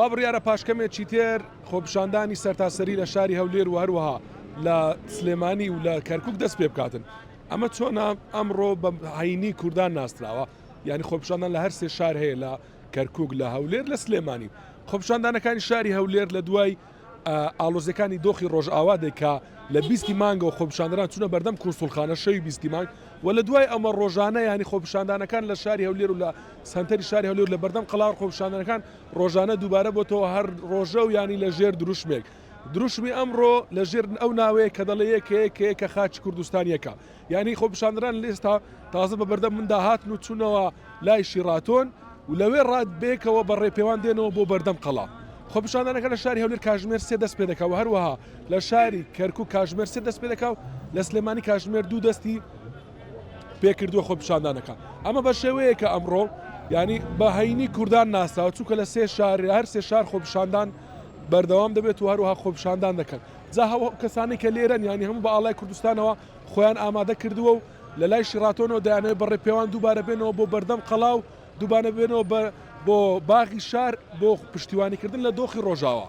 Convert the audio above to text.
وا بڕیارە پاش کەمێکی تر خۆپیشاندانی سەرتاسەری لە شاری هەولێر و هەروەها لە سلێمانی و لە کەرکوک دەست پێ بکاتن. ئەمە چۆنە ئەمڕۆ بە هەینی کوردان ناسراوە؟ یانی خۆپیشاندان لە هەر سێ شار هەیە لە کەرکوک، لە هەولێر، لە سلێمانی. خۆپیشاندانەکانی شاری هەولێر لە دوای ئاڵۆزیەکانی دۆخی ڕۆژئاوا دێ کە لە بیستی مانگەوە خۆپیشاندەران چوونە بەردەم کونسوڵخانە شەوی بیستی مانگ و لە دوای ئەمە ڕۆژانە یانی خۆپیشاندانەکان لە شاری هەولێر و لە سەنتەری شاری هەولێر لە بەردەم قەڵا خۆپیشاندانەکان ڕۆژانە دووبارە بۆتەوە هەر ڕۆژە و یانی لە ژێر دروشمێک دروشمی ئەمڕۆ لە ژێر ئەو ناوەیە کە دەڵێ یەکە یەکە یەکە خاکی کوردستان یەکە یانی خۆپیشاندەران لە ئێستا تازە بە بەردەم مندا هاتن و چوونەوە لای شیڕاتۆن و لەوێ ڕا بەیەکەوە بە ڕێپێوان دێنەوە بۆ بەردەم قەڵا. خۆپیشاندانەکە لە شاری هەولێر کاژمێر سێ دەست پێدەکا و هەروەها لە شاری کەرکوک کاژمێر سێ دەست پێدەکا و لە سلێمانی کاژمێر دوو دەستی پێکردووە خۆپیشاندانەکە. ئەمە بە شێوەیەکە ئەمڕۆ یانی بە هەینی کوردان ناسراوە چونکە لە سێ شار هەر سێ شار خۆپیشاندان بەردەوام دەبێت و هەروەها خۆپیشاندان دەکەن. جا هەو کەسانەی کە لێرەن یانی هەموو بە ئاڵای کوردستانەوە خۆیان ئامادە کردووە و لە لای شیڕاتۆنەوە دەیانەوێت بە ڕێپێوان دووبارە بێنەوە بۆ بەردەم قەڵا و دووبانە بێنەوە بە بۆ باغی شار بۆ پشتیوانیکردن لە دۆخی ڕۆژاوا.